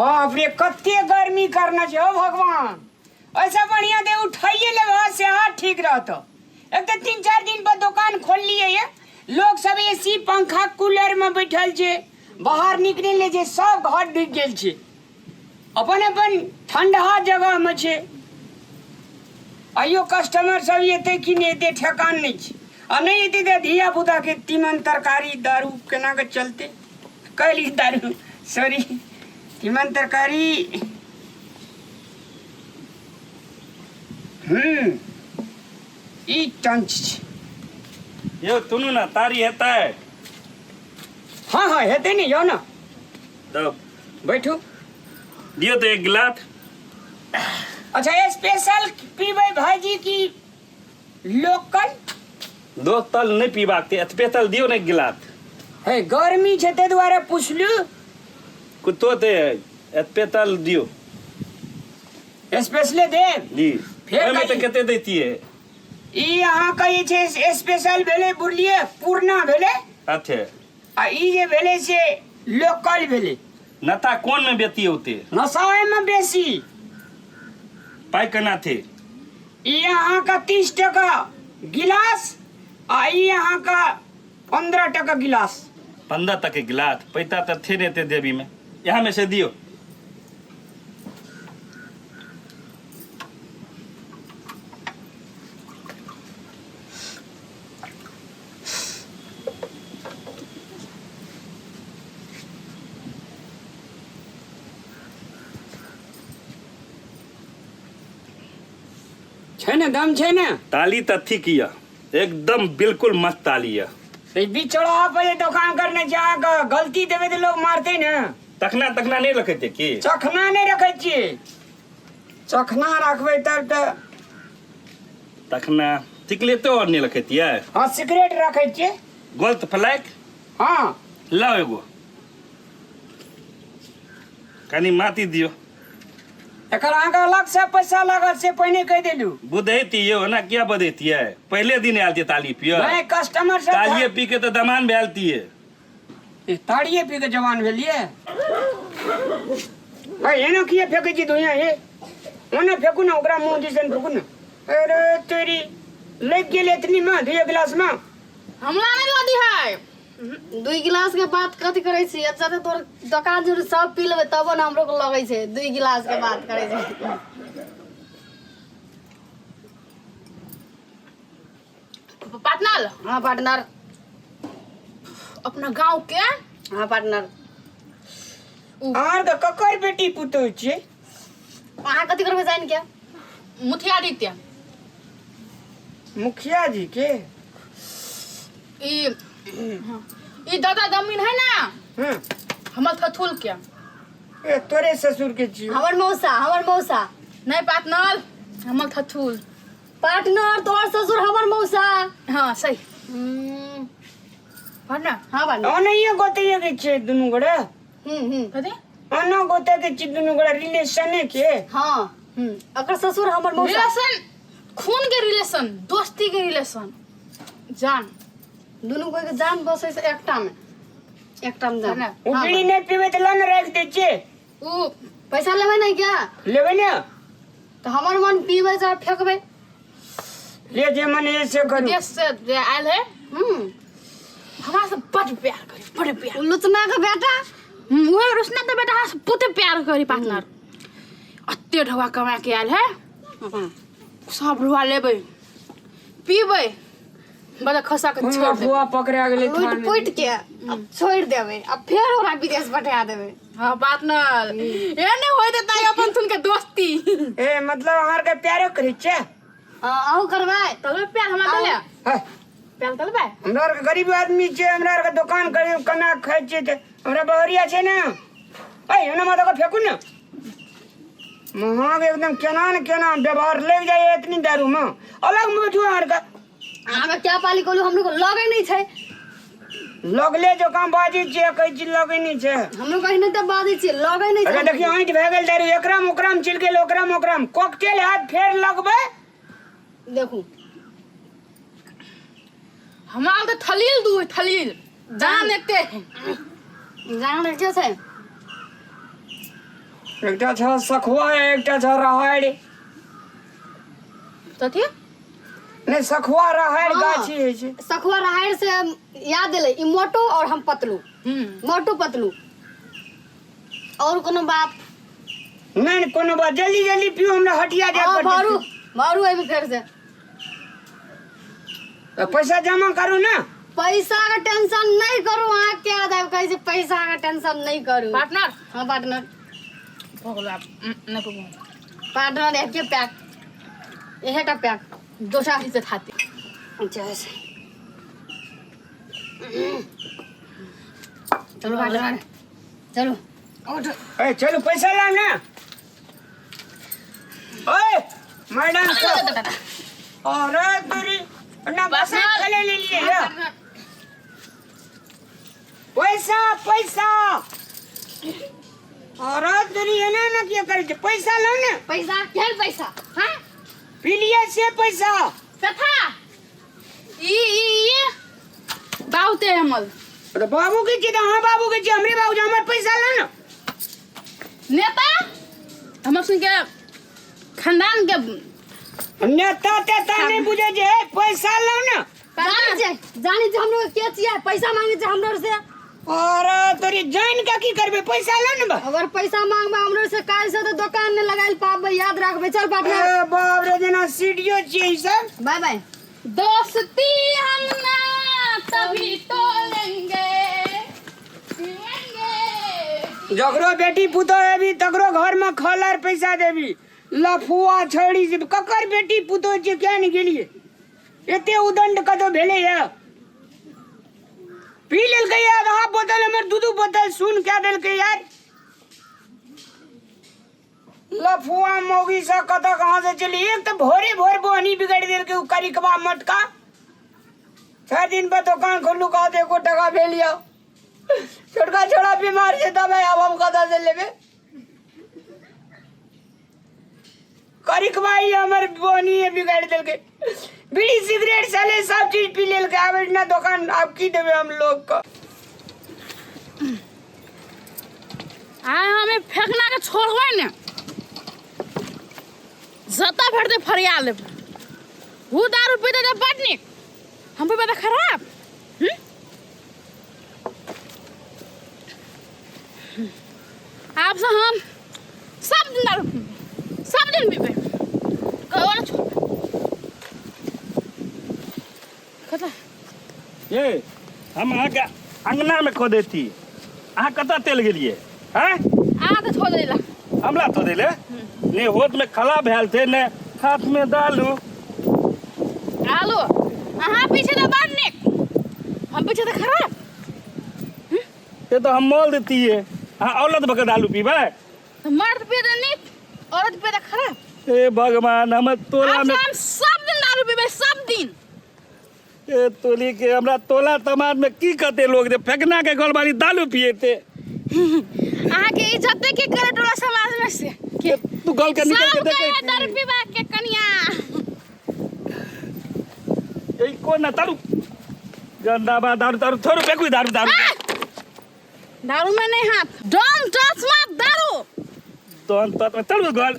बाप रे, कते गर्मी करना छै ओ भगवान। ऐसा बढ़िया दे उठाइए लेबह से हाथ ठीक रहत। एक तऽ 3-4 दिन पर दोकान खोललियै ये, लोग सब एसी पंखा कूलर में बैठल छै, बाहर निकले ले छै, सब घर डूबि गेल छै, अपन अपन ठंडा जगह में छै। आइयो कस्टमर सब एतै कि नहि एतै ठेकान नहि छै, आ नहि एतै तऽ धिया पुता के तीमन तरकारी दारू केना के चलतै। कहली दारू सॉरी तीमन तरकारी। ई टंच छै। यौ सुनू ने, तारी हेतै? हाँ हाँ हेतै ने, यौ ने। तब बैठू। दियौ तऽ एक गिलास। अच्छा स्पेशल पीबै भाईजी की लोकल? लोकल नहि पीबाक छै, स्पेशल दियौ ने एक गिलास। हे गर्मी छै ताहि दुआरे पुछलू। कुत्तो ते स्पेशल दियौ। स्पेशले देब? जी। फेर ओहिमे तऽ कही- कते दैतियै? ई अहाँ के जे छै स्पेशल भेलै, बुझलियै, पुरना भेलै। अच्छे। आ ई जे भेलै से लोकल भेलै। नशा कोन में बेसी औते? नशा ओहिमे बेसी। पाइ केना थे? ई अहाँके 30 टका गिलास आ ई अहाँके 15 टका गिलास। 15 टके गिलास? पैसा तऽ थे नहि एते देबी में। यहाँ में से दियौ। छै ने, दम छै ने? ताली तऽ ठीक यऽ, एकदम बिल्कुल मस्त ताली यऽ। तऽ बीच चौराहा पर जे दोकान करने छै, अहाँके गलती देबै तऽ लोग मारतै ने। तखना तखना नहि रखै छै की? चखना नहि रखै छियै, चखना रखबै तब तऽ। तखना सिगरेटो आओर नहि रखै छियै? हँ, सिगरेट रखै छियै। Gold flag? हँ। लाउ एगो, कनि माटी दियौ। एकर अहाँके अलग से पैसा लागत, से पहिने कहि देलू। बुझैती यौ, एना किया बजैतियै? पहिले दिन आयल छियै ताली पिय। नहि, कस्टमर सब तालिए पी के तऽ दमान भेल तियै। ए, ताड़िए पी के जवान भेलियै? है एना किया फेकै छी धुइयाँ? हे ओना फेकू ने, ओकरा मुँह दिसन फेकू ने। अरे तेरी लागि गेल एतनी में दुइये गिलास में। हमरा नहीं लदी है। दुई गिलास के बात कथी करै छी? अच्छा तऽ तोर दोकान जरूर सब पी लेबै तबो ने हमरो के लगै छै। दुई गिलास के बात करै छै। पार्टनर। हाँ पार्टनर। अपना गांव के। हाँ पार्टनर। अहाँ के ककर बेटी पुतोह छियै? अहाँ कथी करबै जानि के? मुखिया जी के। मुखिया जी के? ई ई दादा जमीन है ना, हमर थथुल के। ए तोरे ससुर के छियौ? हमर मौसा, हमर मौसा। नहीं पार्टनर, हमर थथुल। पार्टनर, तोहर ससुर हमर मौसा। हाँ सही। पार्टनर। हाँ पार्टनर। ओनहिये गोतैये के छियै दुनू गोरे? हम्म। कथी? ओना गोते के छियै दुनू गोरे रिलेशने के? हाँ। अकर ससुर हमर मौसा। रिलेशन खून के रिलेशन, दोस्ती के रिलेशन, जान। दुनू कोई के जान बसै से एकटा में, एकटा में जान। है ना? ओ हाँ, बीड़ी नहीं पीबै तऽ लऽ ने राखि दै छियै। उ पैसा लेबै नहीं क्या? लेबै ने। तऽ हमर मन पीबै चाहे फेंकबै। ले जे मन है से करू। विदेश से जे आयल है, हमरा से बड़ प्यार करी, बड़ प्यार। उ लुचना के बेटा। उहे रोशना के बेटा हमरा से बहुते प्यार करी पार्टनर। अते ढोआ कमा के आयल है, सब ढोआ लेबै, पीबै, बड़ा खसा के छोड़ देबै। फुआ पकड़ा गेलै लुटि थान में। पुटि के अब छोड़ि देबै आ फेर ओकरा विदेश पठा देबै। हाँ पार्टनर, ए नहीं होय देता है अपन तुन के दोस्ती। ए मतलब अहाँ के प्यारो करै छियै? हाँ, अहूँ करबै? तलबे प्यार हमरा तले। है। प्यार तलबे। हमरा आरके गरीब आदमी छियै, हमरा आरके दोकान करी कमा के खाइ छियै तऽ हमरा बहरिया छै ने। ऐ एना माता के फेकू ने, महग एकदम केना ने केना व्यवहार लागि जाइए एतनी दारू में। अलग मौजू अहाँ आरके। अहाँके क्या पाली कहलू, हमरो के लगै नहि छै। लगले जकाँ बाजै छियै, कहै छी लगै नहि छै। हमरो कहीं नहि तऽ बाजै छियै, लगै नहि अरे छै। देखियौ, ऐंठ भए गेल दारू, एकराम ओकराम चलि गेल, ओकराम ओकराम कॉकटेल हैत फेर लगबै। देखू हमरा तऽ थलील दू थलील जान एते जान के छै। एकटा छ सखुआ एकटा छ राहरि। कथी? नहि, सखुआ राहरि। हाँ। गाछी होइ छै। सखुआ राहरि से याद एलै, ई मोटू और हम पतलू। मोटू पतलू। और कोनो बात? नहि नहि, कोनो बात। जल्दी जल्दी पियो, हमरा हटिया जाय। हाँ, पड़तै। भरू भरू एहिमे फेर से। तऽ पैसा जमा करू ने। पैसा के टेंशन नहीं करू। अहाँ के याद आबि कहै छै, पैसा के टेंशन नहीं करू। पार्टनर। हाँ पार्टनर। भऽ गेलो आब। नहि पीबू। पार्टनर, एके पैक, एहेटा पैक। दोसरा चीज से खाते। अच्छा अच्छा, चलू पार्टनर, चलू उठ। ए चलू, पैसा लाउ ने। ओए मैडम साहब, अरे तेरी ना बस खेले ले लिए है। पैसा पैसा, अरे तेरी एना ना किया करे छै? पैसा लाउ ने। पैसा? केहन पैसा? हाँ। पी लिए से पैसा। तथा ई ई ई बाउते हमर। अरे बाबू के छी तऽ अहाँ बाबू के छी, हमरे बाबू, हमर पैसा लाउ ने। नेता हमर सुन के खानदान के। नेता तेता नहीं बुझे छै, पैसा लाउ ने। जानी छै, जानी छै हमरो के छियै, पैसा मांगे छै हमरो से। अरे तोरी, जान के की करबे? पैसा लाउ ने बा। अगर पैसा मांगबे हमरो से काल्हि से तो दुकान नहीं लगाइल पाबे, याद राखबे। चल पार्टनर। ए बाप रे, जेना सीढ़ियो छियै ई सब। Bye bye. दोस्ती हम ना तभी तोड़ेंगे, पिएंगे। जकरो बेटी पुतोह हेबी तकरो घर में खलर पैसा देबी। लफुआ छड़ी से ककर बेटी पुतोह छियै, किया ने गेलियै? एते उदंड कतौ भेलै ये? पी लेलकै आधा बोतल हमर, दू दू बोतल सुन कए देलकै यार। लफुआ मौगी से कतऽ कहाँ से चली। एक तऽ भोरे भोर बोहनी बिगड़ि देलकै ओ करिकबा मोटका। 6 दिन पर दोकान खोलू, कहत एको टका भेल यऽ। छोटका छोड़ा बीमार छै, दबाइ आब हम कतऽ से लेबै? करिकबा ई हमर बोहनी बिगाड़ि देलकै। बीड़ी सिगरेट साले सब चीज पी लेलकै। आब एहिना दोकान आब की देबै हम लोग के? आइ हमें फेकना के छोड़बै ने, जतऽ भेटतै फरिया लेबै। उ दारू पीते तऽ बड नीक, हम पीबै तऽ खराब। हम्म? आब से हम सब दिन दारू पीबै, सब दिन पीबै, कहियो ने छोड़बै। कतऽ? ये हम अहाँके अंगनामे खो देती, अहाँ कतऽ तेल गेलियै? आँय? अहाँ तऽ छोड़ देला। हमरा तो देले ने, होत में खला भेल थे ने हाथ में दालू। आलू अहाँ पीछे तऽ बड नीक, हम पीछे तऽ खराब। ये तो हम मोल देती है, अहाँ औलत भऽ के दालू पीबै? तऽ मर्द पीए तऽ नीक, औरत पीए तऽ खराब। हे भगवान, हमर तोला आब में से हम सब दिन दारू पीबै, सब दिन। ए तोली के, हमरा तोला समाज में की कहते लोग जे फेकना के गोलबारी दालू पिएते? अहाँके इज्जते के करे टोला समाज में से के? तू गल के निकल के सब देखे। कहे दारू पीबा के कनिया। ए कोन ना दारू गंदा बा, दारू दारू थोड़ू फेकू, दारू दारू। दारू में नहीं हाथ, don't touch माय दारू। तहन तत में चलू गल।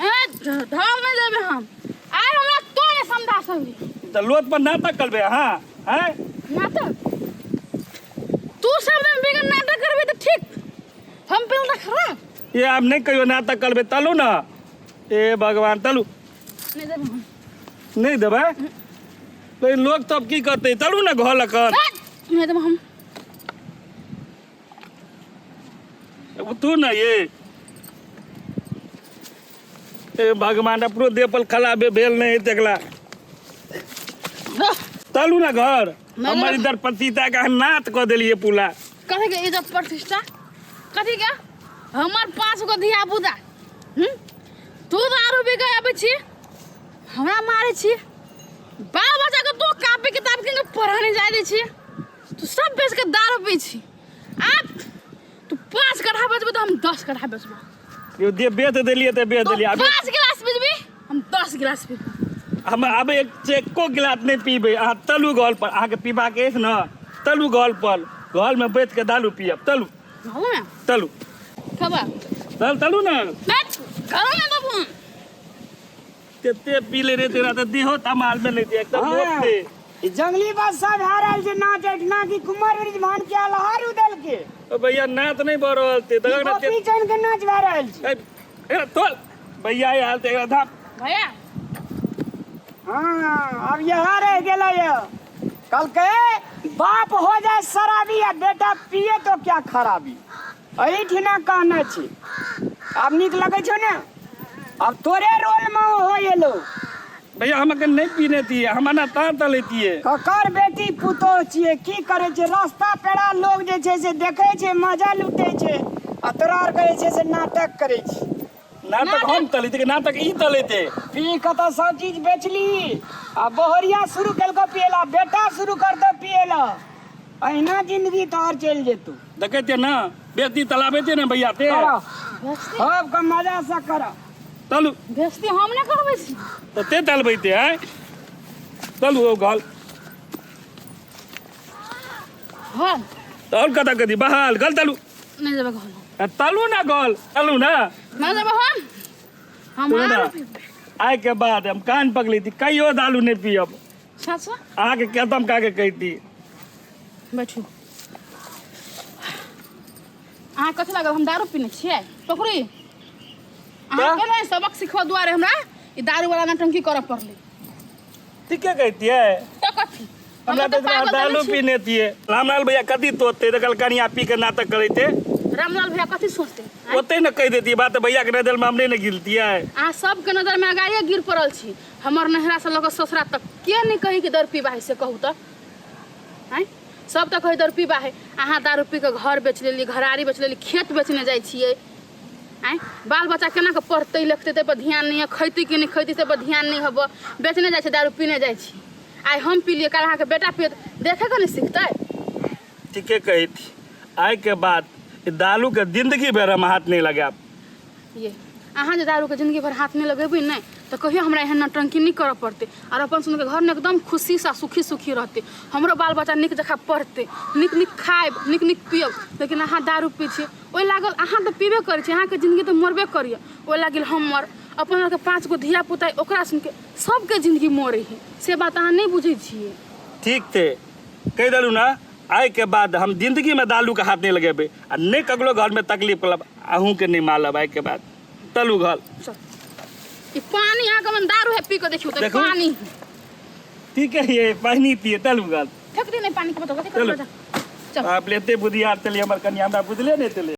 ए ढोल नहीं देबे हम। आइ हमरा तो नहीं समझा सकली। तऽ लोथ पर नाटक करबै अहाँ? हैं? नाटक? तू सब दिन बिगड़ नाटक करबे तऽ ठीक, हम पेल तऽ खराब। ये आब नहि कहियो नाटक करबै, तलू ने। ए भगवान, तलू। नहीं देबे हम। नहि देबै? लेकिन लोग तब की कहतै? चलू ने घर लग। नहीं देबे हम। तू ने ये ए भगवान, अपनो देह पर खला भेल नहि देखला। चलू ने घर। हमर इधर पतिता के नात कऽ देलियै पुला। कथी के इज्जत प्रतिष्ठा? कथी के? हमर पाँच गो धिया पुता। तू दारू पी के आबै छी, हमरा मारै छी। बाल बच्चा के तू कापी किताब किन के पढ़ा नहीं जाय दै छी। तू सब बेच के दारू पी छी। आब तू 5 कट्ठा बेचबे तऽ हम 10 कट्ठा बेचबो। यो दे, बेच देलियै तऽ बेच तू देलियै आब। 5 गिलास पीबी, हम 10 गिलास पीबी। हम आब एक एको गिलास नहि पीबै। अहाँ चलू घर पर, अहाँके पीबाक अछि ने, चलू घर पर, घरमे बैठ के दारू पियब, चलू। भले। चलू। खबर। चल चलू ना। बैठ करो ना बाबू। तेते पी ले रे तेरा तऽ देहो तमाल में ले एकदम हाँ। मोटे। ई जंगली बात सब भए रहल छै नाच एठना कि कुमार ब्रिज भान के आलहार उदल के। ओ भैया नाच नहीं भऽ रहल छै देखक ना। गोपी चंद के नाच भए रहल छै। ए, तोल भैया आयल तऽ एकरा धाप। भैया हाँ, अब यहाँ रह गेलै ये। कहलकै बाप हो जाए शराबी आ बेटा पिए तो क्या खराबी, एहिठिना कहने छी। आब नीक लगै छौ ने? आब तोरे रोल में हो एलो। भैया हम अखन नहीं पीने दिए, हम ना तार तलेतिए। ककर बेटी पुतोह छियै, की करै छै? रास्ता पेड़ा लोग जे छै से देखै छै, मजा लूटै छै, आ तोरा आरके जे छै से नाटक करै छै। नाटक हम तलेते नाटक ई तलेते। पी कऽ तऽ सब चीज बेचली आ बहरिया शुरू केलको पियला, बेटा शुरू करतो पियला, अहिना जिंदगी तोहर चलि जेतौ। देखै छियै ना बेटी तलाबे ने भैया ते। करऽ सबके मजा से करऽ। तलू। बेइज्जती हम नहि करबै छी। तऽ ते तलबैते आँय, तलू ओ गल। हँ। तऽ आओर कतऽ कथी बहाल गल तलू। नहि जेबै घर। आ, तलू ना गल तलू ना। नहि जेबै हम। हम तू ना। आर आइ के बाद हम कान पकड़ी थी कहियो दालू नहीं पियब। सासु अहाँके कदम का के कहती। बैठू। अहाँ कथी लागल हम दारू पीने छियै? पकड़ी अहाँ तऽ? के सबक सिखबऽ दुआरे हमरा ई दारू वाला नौटंकी करऽ पड़लै। ठीके कहतियै। तऽ कथी हमरा हमरा तऽ तऽ पागल दारू तऽ पीने थिए। रामलाल भैया कथी तोते देखल कनिया पी के नाटक करैते। रामलाल भैया कथी सोचते? ओते ने कहि देतियै बात भैया के नजर में हमरे ने गिरतियै। अहाँ सबके नजर में अगाड़िए गिर पड़ल छी। हमर नैहरा से लऽ कऽ ससुरा तक के नहि कही कि दारू पीबा है से कहू तऽ? आँय सब तऽ कहै दारू पीबा है। अहाँ दारू पी कऽ घर बेच लेली, घरारी बेच लेली, खेत बेचने जाइ छियै। आँय बाल बच्चा केना कऽ पढ़तै लिखतै ताहिपर ध्यान नहि है, खैतै कि नहि खैतै ताहिपर ध्यान नहि हबऽ। बेचने जाइ छै दारू पीने जाइ छी। आइ हम पीलियै काल्हि अहाँके बेटा पियत, देखे कऽ ने सिखतै। ठीके कहै थी। आइ के बाद ई दारू के जिंदगी भरि हम हाथ नहीं लगायब। ये अहाँ जे दारूके जिंदगी भरि हाथ नहि लगेबै ने तऽ कहियो हमरा एहन नौटंकी नहि करऽ पड़तै आओर अपन सुनके घरमे एकदम खुशीसँ सुखी सुखी रहतै। हमरो बाल बच्चा नीक जकाँ पढ़तै, नीक नीक खायब, नीक नीक पियब। लेकिन अहाँ दारू पी छियै ओहि लागल अहाँ तऽ पीबे करै छी, अहाँके जिंदगी तऽ मरबे करैए। ओहि लागल हमर अपन आरके 5 गो धिया पुता ओकरा सुनके सबके जिंदगी मरै है, से बात अहाँ नहि बुझै छियै। ठीक छै कहि देलहुँ ने, आइ के बाद हम जिंदगी में दारू के हाथ नहीं लगेबै आ नहि ककरो घर में तकलीफ करब, अहूँके नहीं मालब आइ के बाद। चलू घर। चल। ई पानी अहाँके मन दारू है पी के देखियौ तऽ देखू। पानी। ठीक है ये पानी पिए चलू घर। फेंक दे नहीं पानी के बोतल कथी चलू। करबै? चल। आप लेते बुधियार चलिए हमर कनिया हमरा बुझले नहीं चले।